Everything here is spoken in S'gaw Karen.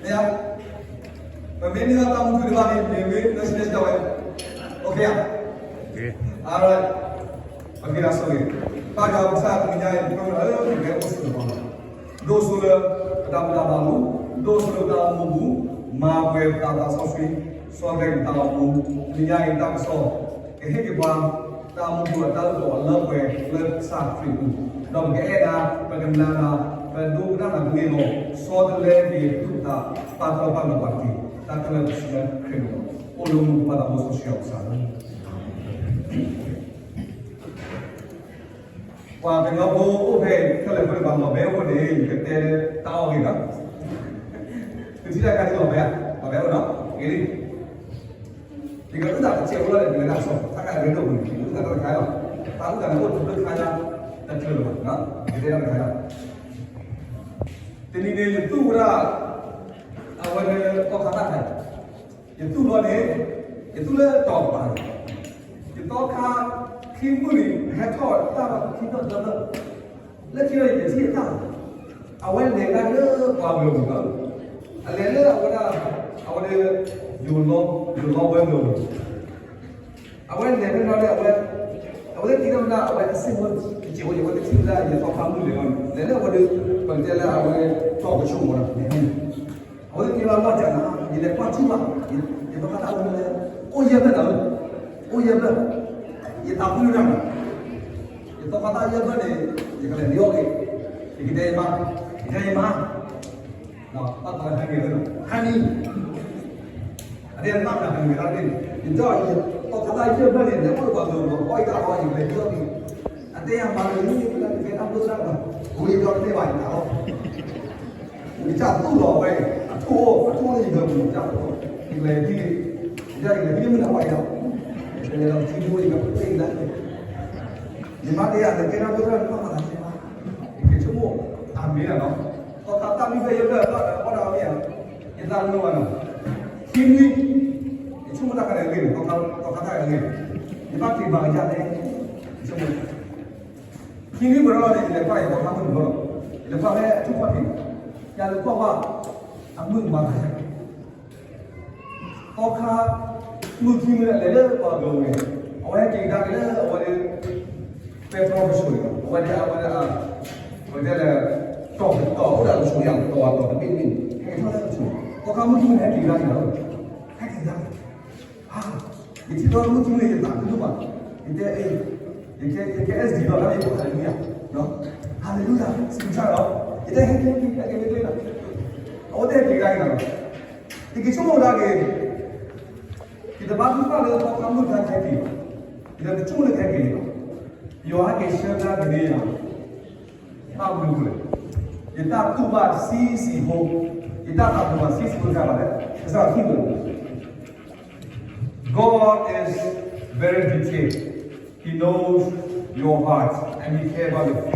မ့ၢ်ဧါ, ပမ့ၢ်န့ၢ်ဘၣ်တၢ်မူထူတဖၣ်န့ၣ် မ့ၢ်ဝဲလၢဆံးလၢဆံးဝဲ, okay ဧါ, alright, ပက့ၤဒၣ်ဆိၣ်ဂ့ၤ, ပၢ်ယွၤပကစၢ်တနံၤညါအံၤ နကျိနၢ်လၢပကအိၣ်ဆိးဒီး ဒိးဆိလၢပတၢ်ဘူၣ်တၢ်ဘါမူ, ဒိးဆိလၢပတၢ်အိၣ်မူပူၤ, မၤပှဲၤပသးသးစီဆှံ, စီတလဲက့ၤပတၢ်အိၣ်မူ, တနံၤညါအံၤတၢ်ကစီၣ် ကဟ့ၣ်က့ၤပှၤ တၢ်အိၣ်မူပူၤအတၢ်အၢၣ်လီၤအလၢပှဲၤလၢကစၢ်ခရံာ်ပူၤ, ဒီးပကအဲၣ်နၤ, ပကနာ်နၤ, ပဒိကနၣ်နၤကန့ၢ်လီၤ, စီတလဲက့ၤဒုၣ်ဒါ ပာ်ထီၣ်ပာ်လီၤပှၤတက့ၢ်, တၢ်ခဲလၢာ်ပစံးလၢခရံာ်အမံၤ, အိၣ်လၢမူခိၣ်ပၢ်သးဘိစီဆှံအကစၢ်လၢ ပှၤကညီဖိအိၣ်ဖဲခဲလၢာ်ဖိန့ၣ် ပှၤလီၤဘဲအိၣ်န့ၣ် ယကတဲတၢ်အီၣ်ဂ့ၤလီၤ. ပထံၣ်တၢ်ခါန့ၣ်လီၤဘဲဧါ, လီၤဘဲအိၣ်နီၤ, ဂ့ၤလံ. ယကအုၣ်သးတစဲးဖိလီၤန့ၣ် ယကလဲၤဒၣ်ကစီၣ်, တၢ်ခါန့ၣ်ဂ့ၤဒိၣ်ပူၤန့ၣ် ယကအုၣ်သးတၢ်တခါလီၤ, တၢ်အုၣ်သးန့ၣ်အိၣ်တဘျုးခါညါ, တချုးလၢၤဘၣ်, ယကတဲတၢ်တခါလီၤ. တနံၤန့ၣ် ယသူၣ်ဝဲဒၣ် အဝဲန့ၣ်သီခါတၢ်ခါ, ယသူၣ်လီၤန့ၣ်, ယသူၣ်လၢတီၤကပၤန့ၣ်, ယသီခါခံမုၢ်န့ၣ် ဟဲထီၣ်တၢ်ဘၣ်ခံဘျၢၣ်သၢဘျၢၣ်, လၢခံဒီးယထံၣ်အတၢ်, အဝဲလဲၤတၢ်လၢပှၤဂၤပူၤလီၤ, အလဲၤလၢအဝဲဒၣ်, အဝဲဒၣ်, ယိၤလီ, ယိၤလီဝဲဂၤပူၤ အဝဲလဲၤဖဲန့ၣ်လီၤဒီး အဝဲ, အဝဲသ့ၣ်တ့ထီၣ်ဝဲဒၣ် အဝဲအစ့ၢ်ကီးတစဲးဖိ, အဝဲသ့ၣ်ထံၣ်ဝဲဒၣ်ယသီခါမုၢ်လဲၤလီၤန့ၣ်, လဲၤလၢအဝဲဒီး, ပကတဲလၢအဝဲတီၢ်ကဆိးမးလီၤ, အဝဲသ့ၣ်တ့ထီၣ်လီၢ်ကနၤ, ယလဲၤကွၢ်ထံၣ်ဘၣ်, ယသီခါတၢ်အိၣ်မူလဲၣ်, အိၣ်ယဲၢ်ဘျၢၣ်နၤ, အိၣ်ယဲၢ်ဘျၢၣ်, ယသးဖှံလၢတၢ်န့ၣ်, ယသီခါတၢ်ယဲၢ်ဘျၢၣ်န့ၣ်, ယကလဲၤဒ်အီၣ်က့ၤ, ယကတဲယမါ, ယတဲယမါ ဘၣ်သးလၢဟဲက့ၤလၢ, ဟဲနံၤ, အဒဲးဘၣ်သးဟဲက့ၤလၢန့ၣ်, ယဒီး, ယသီခါတၢ်ယဲၢ်ဘျၢၣ်န့ၣ် လဲၤအိၣ်ဒီးပှၤဂၤအီၣ်အံၤတၢ်အီၣ် ယကလဲၤဒ်အီၣ်က့ၤ, အတဲယမါလၢ ယကဲတၢ်ဖိသၣ်ဒီး, ဝံၤဒီးတဲဘၣ်ယတၢ်အီၣ်, ယကစၢ်သူၣ်လီၤဝဲ, အထိၣ်, အထိၣ်လၢယဂၤပူၤ ယကစၢ်သူၣ်လီၤ, ယကလဲၤဒ်, ယကလဲၤဒ်မုၢ်နၤဝဲအံၤဒီး, ယကလဲၤဒီးထံဒိၣ်ယကပှ့ၤလၢ ယမါတဲယၤ နကဲတၢ်ဖိသၣ်န့ၣ်ဘၣ်မၤသးသ့ဘၣ်, ယကဆိကမိၣ်, အမ့ၢ်လီၤနီၤ, သီခါတၢ်မံဖဲယဲၢ်ဘျၢၣ်ဘၣ်ဒီး အီၣ်ဒၣ်အီၣ်မ့ၢ်ဧါ, ယသးမ့ၢ်ဝဲနီၤ, ခံနွံ, ယဆိကမိၣ်တၢ်ခါန့ၣ်အဂ့ၢ်န့ၣ်, သီခါတၢ်အဂ့ၢ်, ယဘၣ်က့ၤမၤကယၤလဲၣ်, ယဆိကမိၣ်, ခံနွံပှဲၤထီၣ်လီၤန့ၣ် ယလဲၤကွၢ်ယသီခါမုၢ်တဘျီလီၤ, ယလဲၤကွၢ်ဖဲအထူၣ်ဖီၣ်ထံး, ယလဲၤကွၢ်ဘၣ်, အမုၢ်မၤသးယၤ သီခါ, မုၢ်ခံမုၢ်လၢအလဲၤလၢပှၤဂၤဝဲ, အဝဲဟဲက့ၤကဒါက့ၤလၢအဝဲဒၣ်, ပဲတြီကဆိးန့ၣ်လီၤ, အဝဲဒၣ်, အဝဲဒၣ်, အဝဲဒၣ်လၢ, တီၢ်, တီၢ်အိၣ်ဒၣ်ကဆိးယၤ တီၢ်ဝဲတီၢ်တဘ့ၣ်တဘ့ၣ်န့ၣ် ဟဲက့ၤထီၣ်လၢကဆိး, သီခါမုၢ်ခံမုၢ်ဟဲက့ၤကဒါက့ၤလီၤ, ဟဲက့ၤကဒါက့ၤ ယထံၣ်ဒီးမုၢ်ခံမုၢ်န့ၣ် ယသးတဒူၣ်ဘၣ်, ယတဲ, ယကဲ, ယကဲ SD လီၤ လၢယကိး Hallelujah, Hallelujah စံးပတြၢၤဒီး, ယတဲဟဲက့ၤက့ၤ ဟဲက့ၤမ့ၢ်ကျဲလီၤ, အဝဲတဲက့ၤကဒါက့ၤလီၤ, ယက့ၤဆိကမိၣ်ဒၣ်က့ၤ, ယတဘၣ်သ့ၣ်ညါလၢသီခါမုၢ်တခါကဟဲက့ၤဘၣ်, ယတဆိကမိၣ်လၢကဟဲက့ၤန့ၣ်ဘၣ်, ယွၤဟဲက့ၤဆှၢကဒါက့ၤန့ၢ်ယၤ ဘၣ်မနုၤအဃိလဲၣ်, ယတၢ်တူၢ်ဘၣ်ဆံးဆံးဖိ, ယတၢ်သးတူၢ်ဘၣ်ဆံးဆံးဖိတခါဘၣ်လဲၣ်, ကစၢ်ယွၤထံၣ်ဝဲ, God is very detailed, He knows your heart and He care about your feelings.